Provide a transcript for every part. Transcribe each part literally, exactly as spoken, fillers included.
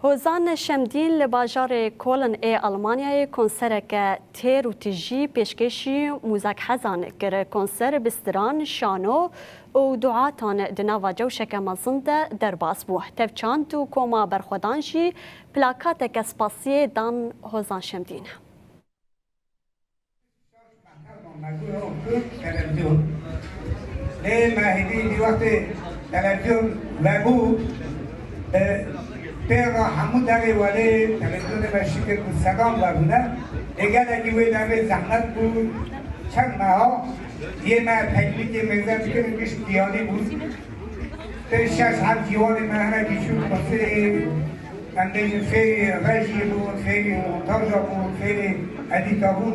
Hozan Şemdîn li bajarê Koln ê Almanyayê konsereke têr û tijî pêşkêşî mûzekhezan kir. Konser bi stiran, şano û duatan di nava cewşeke mezin de derbas bû. Tevçand û koma berxwedan jî plakateke spasiyê dan Hozan Şemdîn. Lê me hêdî di wextê televîzyon vebû, e, pê re hemû derê welê televîzyonê me şikir ku sedan vebûne. Lê gelekî wê derê zehmet bû. Çend meha yê me teknîkê mêze dikirin, gişt giyanî bûn. Pê şeş heb ciwanê me hinekî çû kursê. Em bêjin fêrî rejiyê bûn, fêrî montaja bûn, fêrî edîta bûn.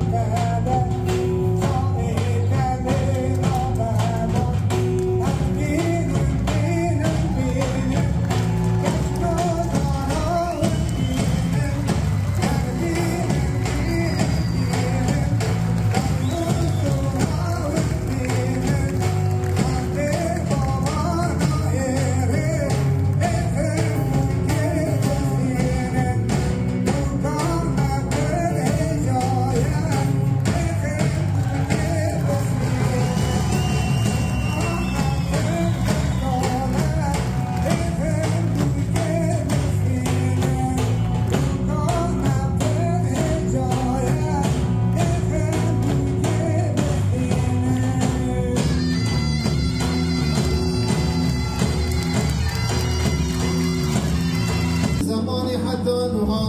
Zemanî heta nuha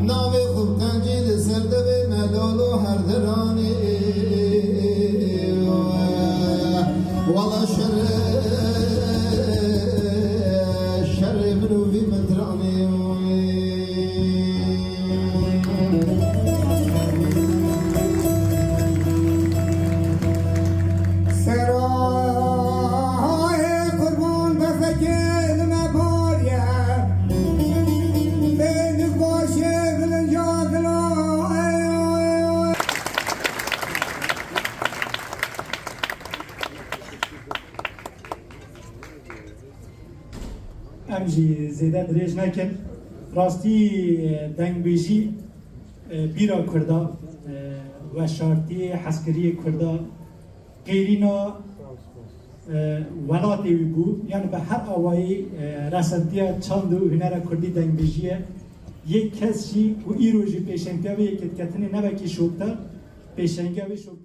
navê xwe bi qencî li ser devê me lalo her diranî. Wala şer, şerê min û vî min diranî. Serayê qurban befekê li me bariye. Bênik başê bilinca dila. Em jî zêde dirêj nekin. Rastî, e, dengbêjî, e, bîra Kurda, e, weşartiyê hezkiriyê Kurda, qêrîna, e, welatê wî bû. Yani bi her awayî, e, resentiya çand û hunera Kurdî dengbêjî ye. Yek kes jî ku îro jî pêşengtiya vê yekêtketinê nebekî şopta, pêşengiya vê şopta.